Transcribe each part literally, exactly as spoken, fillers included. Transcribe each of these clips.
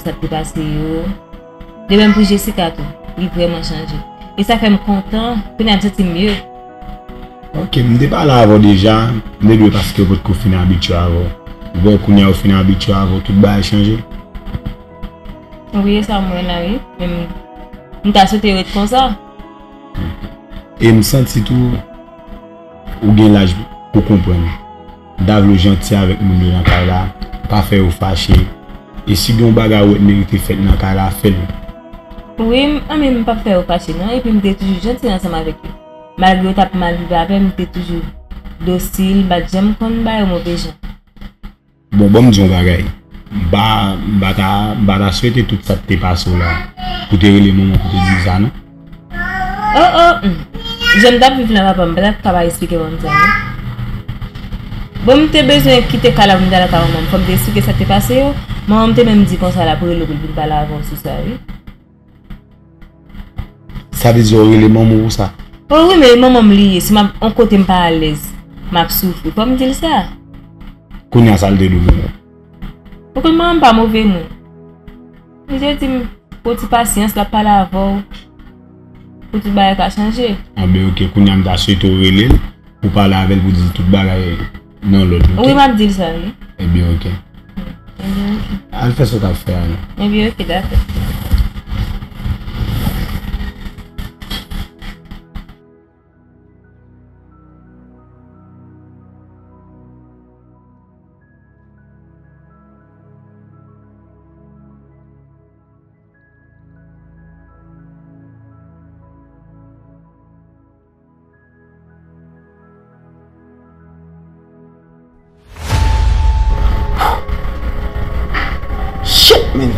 sa k te pase yo. De menm pou Jessica tou, li vrèman chanje. E sa fè m kontan, kounye a m santi m mye. Ok, m te pale avè w deja, m te di w paske w potko fin abitye avè w. Ou wè kounye a ou fin abitye avè w, tout bagay chanje. Wi, e sa m wè la, wi. Men m, m ta swete yo ret konsa. E m santi tou, ou gen laj pou konprann. M ta vle w janti avèk moun yo nan kay la, pa fè yo fache. E si gen yon bagay ou wè k merite fèt nan kay la, fè l. Wi, m, anmè m p ap fè yo fache non, epi m te toujou janti ansanm avèk yo. Malgre yo t ap mal viv avè m, m te toujou dosil, m pa t janm konn ba yo move jan. Bon, ban m di w yon bagay. M pa, m pa ta, m pa ta swete tout sa k te pase w la pou te rele manman w pou te di l sa non. Oh, oh, hmm. Jan m t ap viv la, papa m pa t ap ka pa eksplike manman m sa non. Bon, m te bezwen kite kay la pou m t al lakay manman m. Fò m te eksplike sa k te pase yo. Manman m te menm di konsa l ap rele w pou l vin pale avè w sou sa, wi. Sa vle di w rele manman w pou sa? Oh, wi, men e manman m li ye. Si m ap, yon kote m pa alèz, m ap soufri, fò m di l sa. Kounye a, sa l te di w manman w? Ou konn manman m pa move moun. Li te di m, pou ti pasyans, l ap pale avè w, pou tout bagay ka chanje. Anben, ok, kounye a m ta swete w rele l pou pale avè l pou di l tout bagay nan lòd, ok? Wi, m ap di l sa, wi. Ebyen, ok. Ebyen, ok. Al fè sa w t ap fè a non. Ebyen, ok, dakò. Shit, man.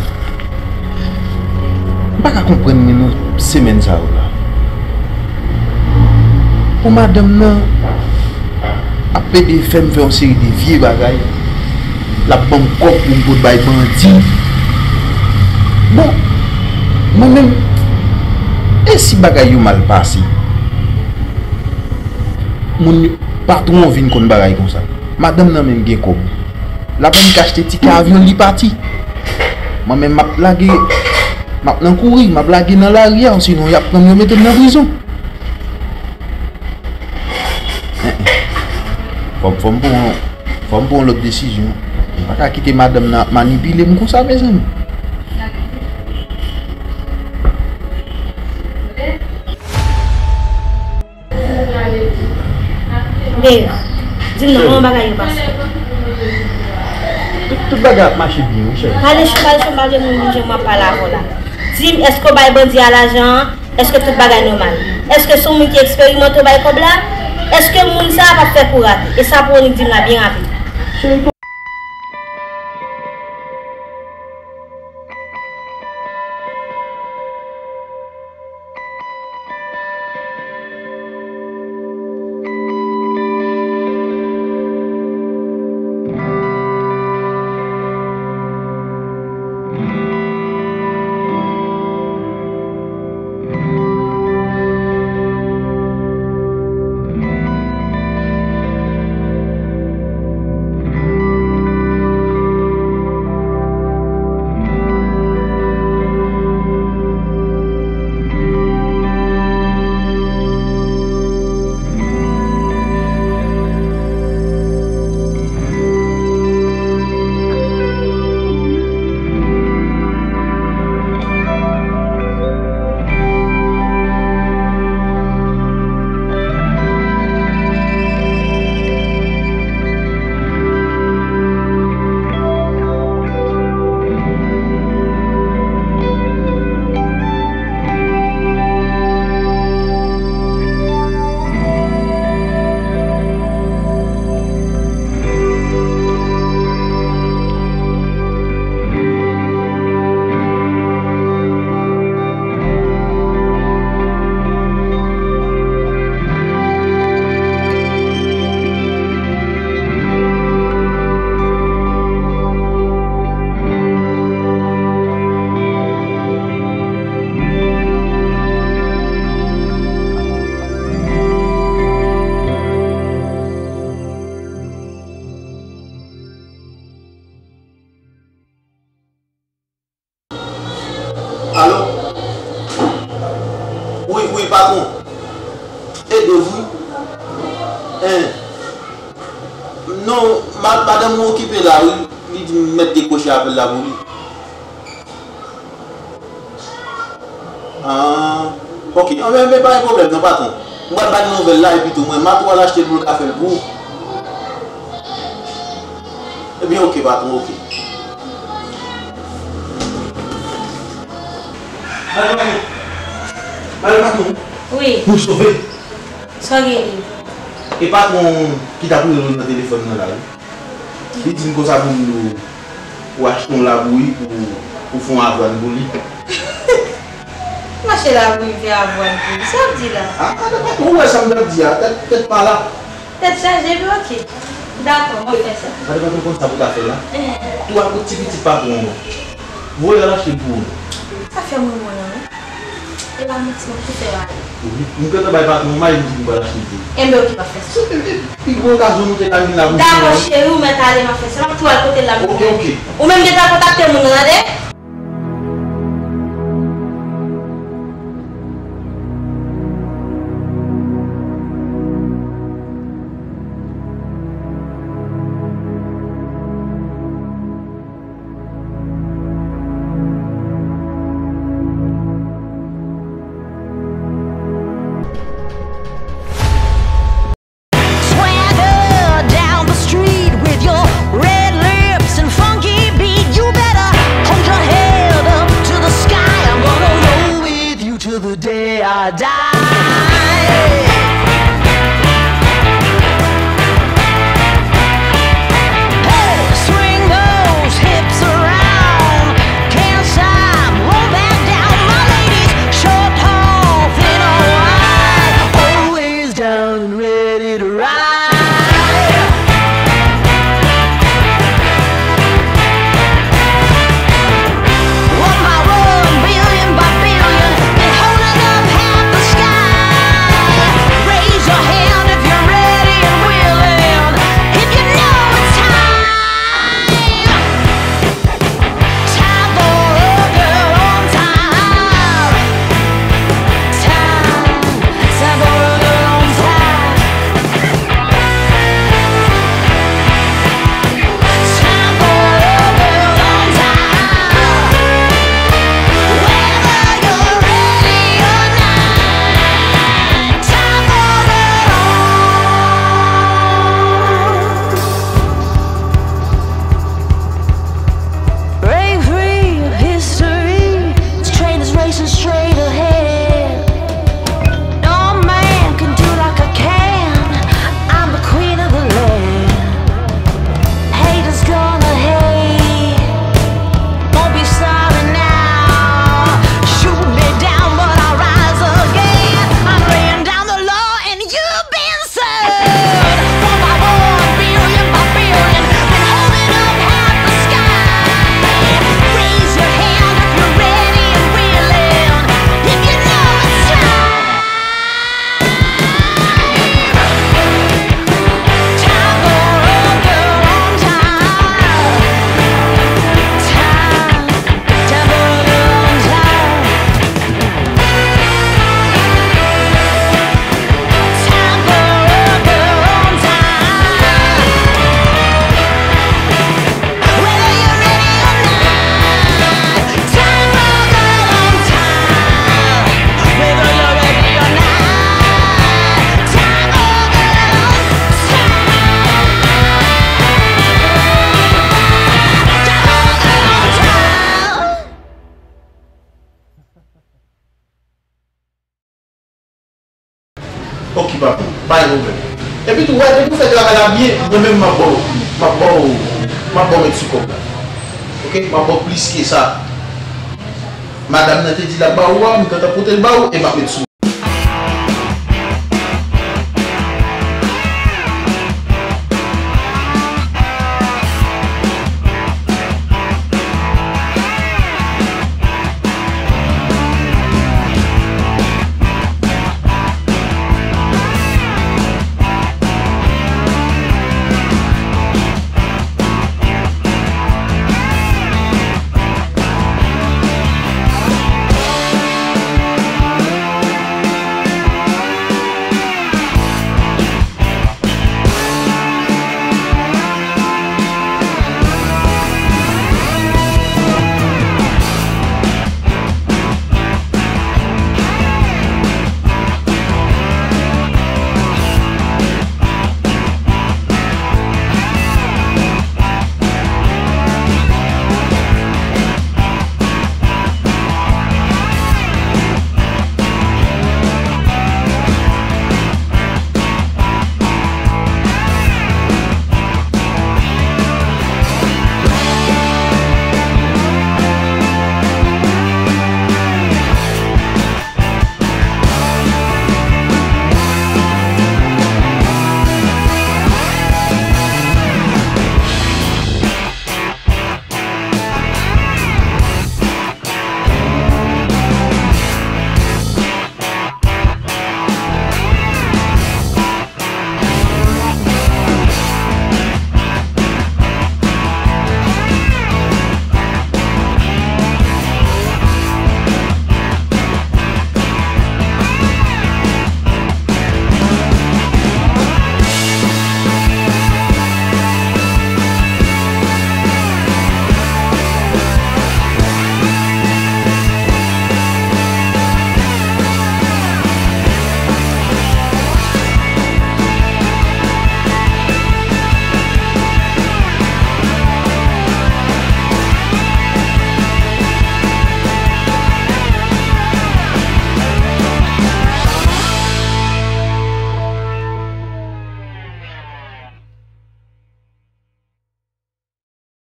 M pa ka konprann mwen nan semèn sa yo la. Pou madanm nan ap pede fè m fè yon seri de vye bagay. L ap ban m kòb pou m pot bay bandi. Bon, mwen menm, e si bagay yo mal pase? Moun yo, patwon vin konn bagay konsa. Madanm nan menm gen kòb. L ap annik achte tikè avyon l, li pati. Mwen menm, m ap lage, m ap nan kouri, m ap lage nan lari a, sinon y ap pran m, yo mete m nan prizon. Fò, fò m pran, fò m pran yon lòt desizyon. M pa ka kite madanm nan ap manipile m konsa, mezanmi. Dave, di m non, kòman bagay yo pase? Tout, tout bagay ap mache byen, wi, cheri. Pale sou, pale sou, pale moun, moun jan m ap pale avè w la. Di m, èske w bay bandi a lajan an? Èske tout bagay nòmal? Èske se yon moun ki eksperimante w bay kòb la? Èske moun sa a p ap fè kou rate? E sa pou w annik di m la byen rapid. Cheri, E dov wi. Hein. Non, ma-, madanm ou okipe la wi. Li di m mèt dekwoche apèl la pou li. Ah, ok. Anben, men pa gen pwoblèm non, patwon. Mwen pral ba l nouvèl la, epi tou, mwen, Mato al achte l pou l ka fè l pou ou. Ebyen, ok, patwon, ok. Madanm patwon. Madanm patwon. Wi. Nou sove. Sa w genyen? E patwon ki t ap rele w nan telefòn nan la, wi. Li di m konsa pou m di w, pou achte yon labouyi pou, pou fè yon avwàn pou li. M achte labouyi, m fè avwàn pou li. Sa w ap di la? Ah, ah, dakò, ou wè sa m t ap di a, tèt, tèt pa la. Tèt chaje, men ok. Dakò, m ap fè sa. Gade patwon konsa pou ta fè la. Eh. Tou al kot ti pitit patwon an. Voye al achte l pou ou. Sa fè mwen mwen an, wi. E pa manti, m ap tou fè bagay. M gentan bay patwon may, m di pou l al achte l pou ou. Enben, ok, m ap fè sa. Se te pi gwo okazyon nou te ka jwenn la pou nou. Dakò, cheri, ou mèt ale, m ap fè sa. M ap tou al kote l la pou ou. Ok, ok. Ou menm gentan kontakte moun nan, tande? Swagger down the street with your red lips and funky beat. You better hold your head up to the sky. I'm gonna roll with you till the day I die. Hey, swing those hips around. Can't stop, roll back down. My ladies, short, tall, thin or wide, always down and ready to ride. One by one, billion by billion, been holding up half the sky. Raise your hand if you're ready and willing, if you know it's time. Time for a girl on time. Time, time for a girl on time. Time for a girl on time. Whether you're ready or not. Time for a girl on. Break free of history. This train is racing straight ahead. No man can do like I can. I'm the queen of the land. Haters gonna hate. Won't be sorry now. Shoot me down, but I'll rise again. I'm laying down the law and you've been served. One by one, billion by billion, been holding up half the sky. Raise your hand if you're ready and willing, if you know it's time. Time for a girl on time. Time, time for a girl on time. Time for a girl on time. Whether you're ready or not. Time for a girl on time. Whether you're ready or not. Time for a girl on time. Time for a girl on time. Ok, patwon, pa gen pwoblèm. Epi tou, wè, depi w fè travay la byen, mwen menm m ap ba w, m ap ba w, m ap ba w met sou kòb la. Ok, m ap ba w plis ke sa. Madanm nan te di l ap ba ou a, m gentan pote l ba ou e m ap met sou.